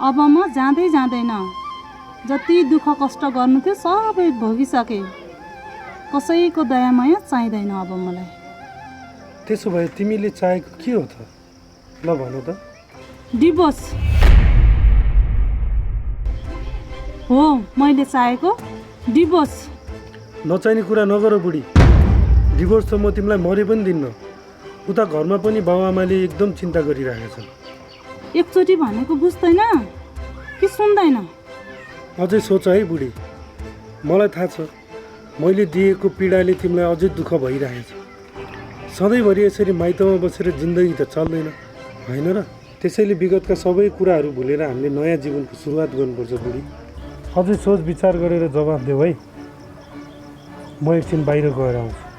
अब म जाँदै जाँदैन। जति दुःख कष्ट गर्नु थियो सबै भोगिसके। कसैको दयामाया चाहिँदैन अब मलाई। त्यसो भए तिमीले चाहेको के हो त? ल भन त। डिभोर्स हो मैले चाहेको, डिभोर्स। नचाहिने कुरा नगर बुढी। डिभोर्स त म तिमीलाई मरे पनि दिन्न। उता घरमा पनि बाबुआमाले एकदम चिन्ता गरिरहेको छ। एकचोटि भनेको बुझ्दैन कि सुन्दैन? अझै सोच है बुढी। मलाई थाहा छ मैले दिएको पीडाले तिमीलाई अझै दुःख भइरहेछ। सधैँभरि यसरी माइतमा बसेर जिन्दगी त चल्दैन होइन र? त्यसैले विगतका सबै कुराहरू भुलेर हामीले नयाँ जीवनको सुरुवात गर्नुपर्छ बुढी। अझै सोच विचार गरेर जवाफ देऊ है। म एकछिन बाहिर गएर आउँछु।